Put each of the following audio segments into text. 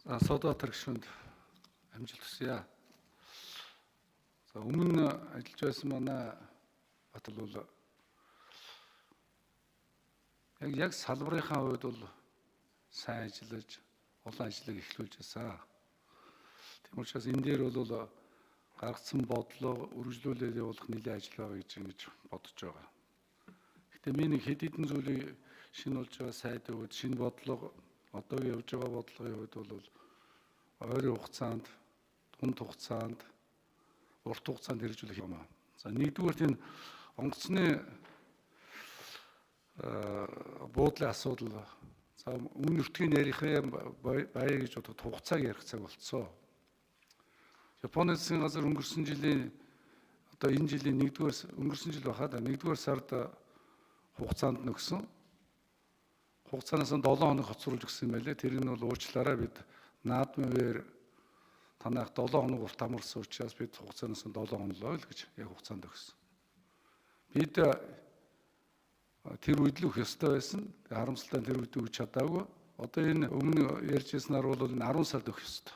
За Содбаатар гишүүнд амжилт хүсье. За өмнө ажиллаж байсан манай Батал бол яг салбарынхаа хувьд бол сайн ажиллаж, олон ажлыг эхлүүлж байсан. Тийм учраас энэ дээр бол гаргацсан бодлого үргэлжлүүлээд явуулах нэлээд ажил байгаа гэж ингэж бодож байгаа. Гэхдээ миний нэг хэд хэдэн зүйлийг шинэ болж байгаа сайд өгöd шинэ бодлого одоогийн явж байгаа бодлогын хувьд бол ойрын хугацаанд, дунд хугацаанд, урт хугацаанд хэрэгжүүлэх юм аа. За нэгдүгээр тийм онгоцны буудлын асуудал. За өмнө өртгийн ярих баяа гэж бодоход хугацааг ярих цаг болцсон. Японы засгийн газар өнгөрсөн жилийн одоо энэ жилийн 1-р өнгөрсөн жил байхад 1-р сард хугацаанд нөхсөн. Хугацаанаас нь 7 хоног хоцруулж өгсөн юм байлээ. Тэр нь бол уучлаарай бид наадмын үеэр танайх 7 хоног урт амарсан учраас бид хугацаанаас нь 7 хоног л гэж яг хугацаанд өгсөн. Бид тэр үед л өгөх ёстой байсан. Харамсалтай нь тэр үед өгч чадаагүй. Одоо энэ өмнө ярьж ирснээр бол энэ 10 сард өгөх ёстой.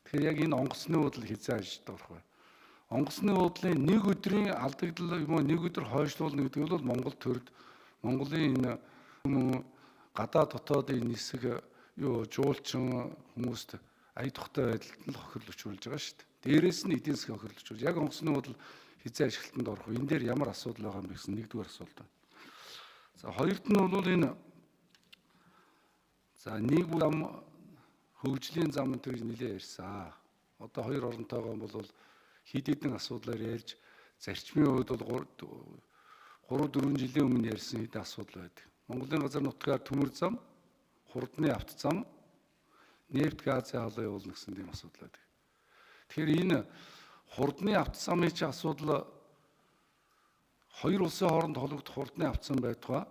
Тэгэхээр яг энэ онгоцны уудал хизээ ажиллаж орох вэ? Онгоцны уудлын нэг өдрийн алдагдал юм уу нэг өдөр хойшлуулна гэдэг бол Монгол төрд Монголын энэ гадаа дотоодын нисэг юу жуулчин хүмүүст ая тухтай байдалд нь хохирол учруулж байгаа шүү дээ. Дээрээс нь эдийн засгийн хохирол учруулж. Яг онгоцны уудал хизээ ашиглалтанд орох вэ? Энэ дээр ямар асуудал байгаа юм бэ гэсэн нэгдүгээр асуулт байна. За хоёрт нь бол энэ за нэг зам хөгжлийн зам энэ гэж нэлээ ярьсан. Одоо хоёр оронтойгоо бол хэд хэдэн асуудлаар ярьж зарчмын хувьд бол 3 4 жилийн өмнө ярьсан хэдэн асуудал байдаг. Монголын газар нутгаар төмөр зам, хурдны автозам, нефть газын халуун явуулна гэсэн тийм асуудал байдаг. Тэгэхээр энэ хурдны автозамын чи асуудал хоёр улсын хооронд холбогдох хурдны автозам байтугай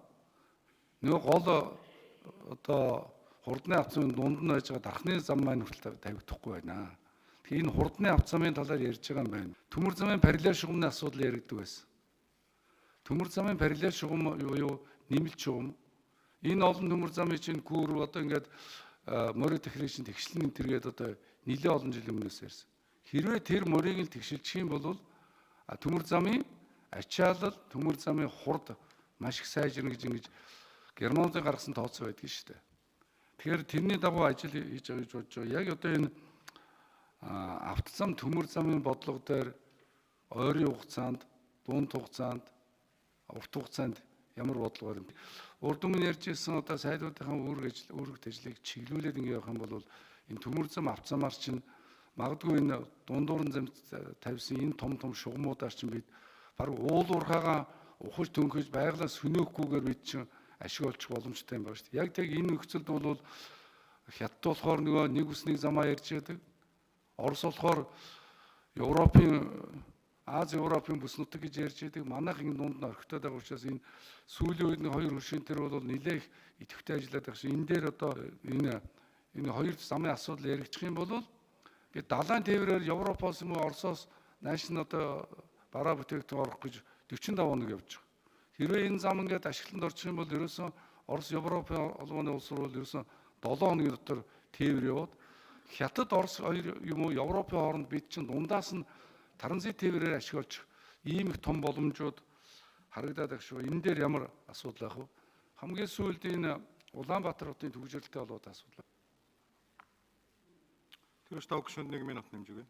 нөгөө гол одоо хурдны автозамын дунд нь байж байгаа дархны зам маань хүртэл тавигдахгүй байна. Тэгэхээр энэ хурдны автозамын талаар ярьж байгаа юм байна. Төмөр замын параллел шугамны асуудал яригддаг байсан. Төмөр замын параллел шугам юу нэмэлт шугам. Энэ олон төмөр замын чинь гүр одоо ингээд морь техник чинь тэгшлэн тэргээд одоо нэлээд олон жилийн өмнөөс ярьсан. Хэрвээ тэр морийг л тэгшилчих юм бол төмөр замын ачаалал, төмөр замын хурд маш их сайжирна гэж ингэж Германуудын гаргасан тооцоо байдаг шүү дээ. Тэгэхээр тэрний дагуу ажил хийж байгаа гэж бодож байгаа. Яг одоо энэ автозам төмөр замын бодлого дээр ойрын хугацаанд, дунд хугацаанд, урт хугацаанд ямар бодлого юм. Урд өмнө ярьж ирсэн одоо сайдуудынхаа үүрэгт ажлыг чиглүүлээд ингэ явах юм бол энэ төмөр зам автозамаар чинь магадгүй энэ дундуурын зам тавьсан энэ том том шугамуудаар чинь бид баг уул уурхаагаа ухаж төнхөж байгалаа сөнөөхгүйгээр бид чинь ашиг олчих боломжтой юм байна шүү дээ. Яг тэг энэ нөхцөлд бол хятад болохоор нөгөө нэг ус нэг замаа ярьж байдаг. Орос болохоор Европын Аз Европын бүс нутаг гэж ярьж байдаг. Манайх ингэ дунд нь орхитоод байгаа учраас энэ сүүлийн үед нэг хоёр хөршийн тэр бол нэлээх идэвхтэй ажиллаад байгаа шин. Энэ дээр одоо энэ хоёр замын асуудал яригдчих юм бол би далайн тээврээр Европоос юм уу Оросоос нааш нь одоо бараа бүтээгдэхүүн орох гэж 45 хоног явж байгаа. Хэрвээ энэ зам ингээд ашиглалтанд орчих юм бол ерөөсөн Орос Европын холбооны улс руу ерөөсөн 7 хоногийн дотор тээвэр яваад Хятад Орос хоёр юм уу Европын хооронд бид чинь дундаас нь транзит тээврээр ашиг олж ийм их том боломжууд харагдаад байх шүү. Энэ дээр ямар асуудал байх вэ? Хамгийн сүүлд энэ Улаанбаатар хотын түгжрэлтэй холбоотой асуудал. Тэр тав гишүүнд 1 минут нэмж өгье.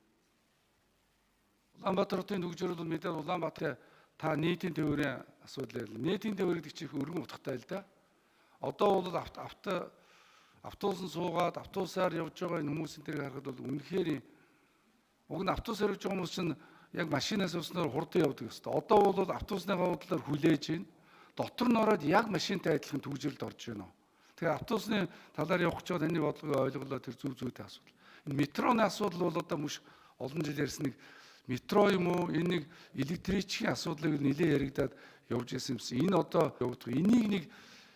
Улаанбаатар хотын түгжрэл бол мэдээд Улаанбаатар та нийтийн тээврийн асуудал ярьлаа. Нийтийн тээвэр гэдэг чинь их өргөн утгатай л да. Одоо бол автобусан суугаад автобусаар явж байгаа энэ хүмүүсийн тэрийг харахад бол үнэхээр уг нь автобусаар явж байгаа хүмүүс чинь яг машинаас сууснаар хурдан явдаг ёстой. Одоо бол автобусны хавуудлаар хүлээж байна. Дотор нь ороод яг машинтай адилхан түгжрэлд орж байна. Тэгэхээр автобусны талаар явах гэж байгаа таны бодлогыг ойлголоо, тэр зөв зүйтэй асуудал. Энэ метроны асуудал бол одоо мөш олон жил ярьсан нэг метро юм уу энэ нэг электричкийн асуудлыг нэлээд яригадаад явж исэн юмсан. Энэ одоо явагдах. Энийг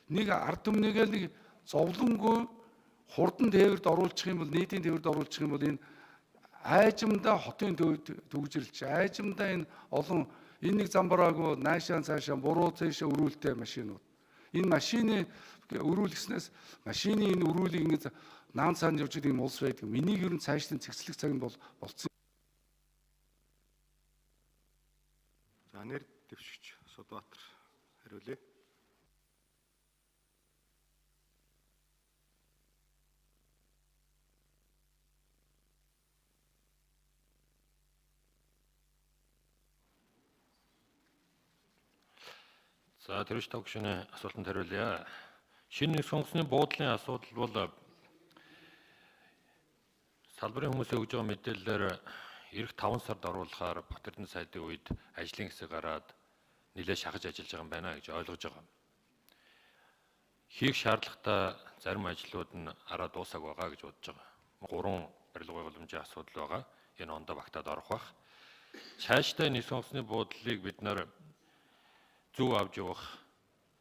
нэг ард түмнийгээ нэг зовлонгүй хурдан тээвэрд оруулчих юм бол нийтийн тээвэрд оруулчих юм бол энэ айжмдаа хотын төгжрэлч, айжмдаа энэ олон энэ нэг зам бараагүй наашаа цаашаа буруу цаашаа өрүүлтэй машинууд. Энэ машины Өрүүлгснээс машины энэ өрүүлийг ингэж наан цаанд явж байгаа юм улс байдаг. Энийг ер нь цаашдын цэгцлэх цаг нь бол болцсон. За нэр дэвшигч Судбаатар хариулъя. За тэрвч тав гишүүний асуултанд хариулъя. Шинэ нэгдсэн онгоцны буудлын асуудал бол салбарын хүмүүсийн өгж байгаа мэдээллээр эх 5 сард оруулахаар Бат-Эрдэнэ сайдын үед ажлын хэсэг гараад нэлээд шахаж ажиллаж байгаа юм байна гэж ойлгож байгаа. Хийх шаардлагатай зарим ажлууд нь араа дуусаагүй байгаа гэж бодож байгаа. 3 барилга байгууламжийн асуудал байгаа. Энэ ондоо багтаад орох бах. Цаашдаа нэгдсэн онгоцны буудлыг бид нар зөв авч явах,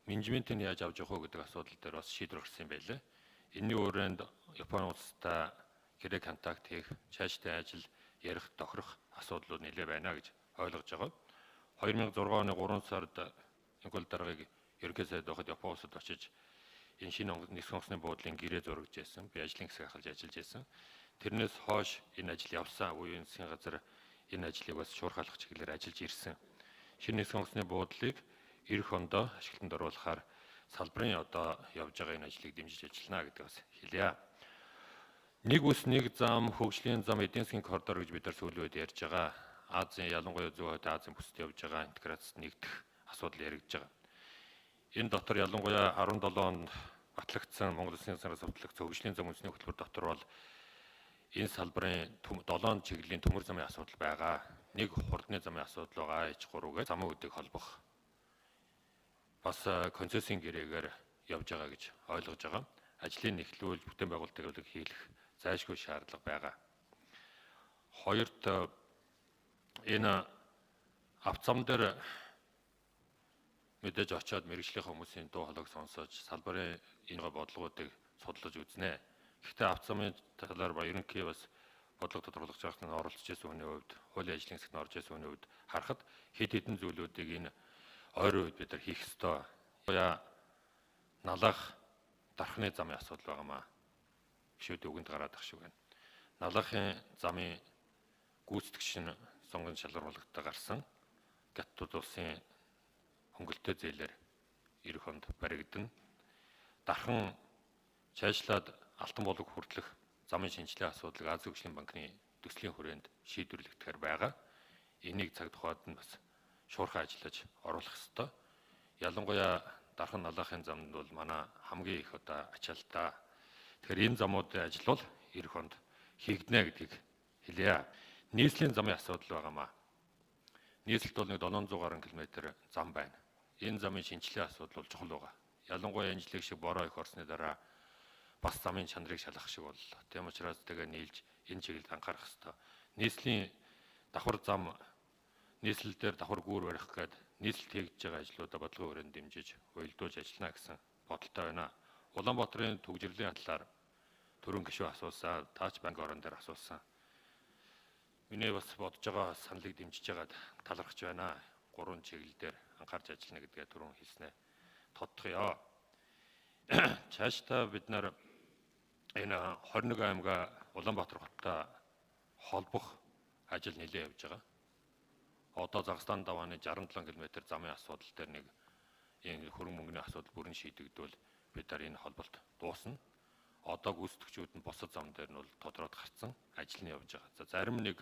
менежментийг яаж авч явах вэ гэдэг асуудал дээр бас шийдвэр гарсан юм байлээ. Энэний өрөөнд Японы улстай хэрэг контакт хийх, цаашдаа ажил ярих, тохирох асуудлууд нэлээ байна гэж ойлгож байгаа. 2006 оны 3 сард Инкул даргаыг ерөнхий сайд байхад Япон улсад очиж энэ шинэ нэгдсэн онгоцны буудлын гэрээ зурагж байсан. Би ажлын хэсэг ахалж ажиллаж байсан. Тэрнээс хойш энэ ажил явсан. Уян засгийн газар энэ ажлыг бас шуурхайлах чиглэлээр ажиллаж ирсэн. Шинэ нэгдсэн онгоцны буудлыг эх ондоо ашиглалтанд оруулахаар салбарын одоо явж байгаа энэ ажлыг дэмжиж ажиллана гэдэг бас хэлье. Нэг ус нэг зам, хөгжлийн зам, эдийн засгийн коридор гэж бид нар сүүлийн үед ярьж байгаа. Азийн ялангуяа зүүн хойд Азийн бүсэд явж байгаа интеграцид нэгдэх асуудал яригдж байгаа. Энэ дотор ялангуяа 17 онд батлагдсан Монгол Улсын засгийн батлагдсан хөгжлийн зам үндэсний хөтөлбөр дотор бол энэ салбарын 7 чиглэлийн төмөр замын асуудал байгаа. Нэг хурдны замын асуудал байгаа. H3 гэж замын үдийг холбох бас концессийн гэрээгээр явж байгаа гэж ойлгож байгаа. Ажлыг нэхлүүлж бүтээн байгуулалтыг хийх зайлшгүй шаардлага байгаа. Хоёрт энэ авцам дээр мэдээж очиод мэргэжлийн хүмүүсийн дуу хоолойг сонсож салбарын энэ бодлогоодыг судлаж үзнэ. Гэхдээ авцамын талаар ба ерөнхий бас бодлого тодорхойлох жаахны оролцож байсан хүний хувьд, хуулийн ажлын хэсэгт орж байсан хүний хувьд харахад хэд хэдэн зүйлүүдийг энэ ойрын үед бид нар хийх ёстой. Налах дархны замын асуудал байгаамаа. Гишүүдийн үгэнд гараад ах шиг байна. Налахын замын гүйцэтгэгч нь сонгон шалгаруулалтаа гарсан. Хятад улсын хөнгөлөлтөй зээлээр эх онд баригдана. Дархан чаашлаад Алтан болог хүртэлх замын шинжилгээ асуудлыг Азийн хөгжлийн банкны төслийн хүрээнд шийдвэрлэгдэхээр байгаа. Энийг цаг тухайд нь бас шуурхай ажиллаж оруулах ёстой. Ялангуяа дархан налахын замд бол манай хамгийн их одоо ачаалтаа. Тэгэхээр энэ замуудын ажил бол эх онд хийгдэнэ гэдгийг хэлье. Нийслэлийн замын асуудал байгаамаа. Нийслэлд бол нэг 700 гаруй километр зам байна. Энэ замын шинжилгээ асуудал бол чухал байгаа. Ялангуяа энэ жилиг шиг бороо их орсны дараа бас замын чанарыг шалгах шиг боллоо. Тийм учраас тэгээ нийлж энэ чиглэлд анхаарах ёстой. Нийслэлийн давхар зам нийслэл дээр давхар гүүр барих гээд нийслэлд хийгдэж байгаа ажлуудаа бодлогын хүрээнд дэмжиж, уялдуулж ажиллана гэсэн бодолтой байна. Улаанбаатарын түгжрэлийн талаар түрүүн гишүүн асуусан, таач банк орон дээр асуусан. Миний бас бодож байгаа саналыг дэмжиж байгаад талархаж байна. 3 чиглэл дээр анхаарч ажиллана гэдгээ түрүүн хэлснээ тодтгоё. Цаашдаа бид нар энэ 21 аймгаа Улаанбаатар хоттой холбох ажил нэлээд явж байгаа. Одоо Загстан давааны 67 км замын асуудал дээр нэг энэ хөрөнгө мөнгөний асуудал бүрэн шийдэгдвэл бид нар энэ холболт дуусна. Одоо гүйцэтгэгчүүд нь бусад зам дээр нь бол тодроод гарцсан ажил нь явж байгаа. За зарим нэг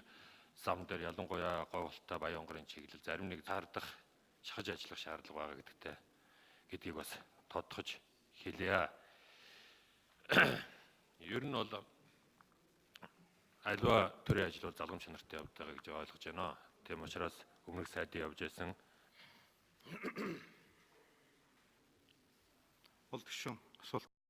зам дээр ялангуяа говьлтай Баян-Онгорын чиглэл зарим нэг заардах шахаж ажиллах шаардлага байгаа гэдгийг бас тодтогч хэлье. Ер нь бол альва төрийн ажил бол залгам чанартай явж байгаа гэж ойлгож байна. Тийм учраас өмнөх сайдын явж байсан. Бол гишүүн асуулт.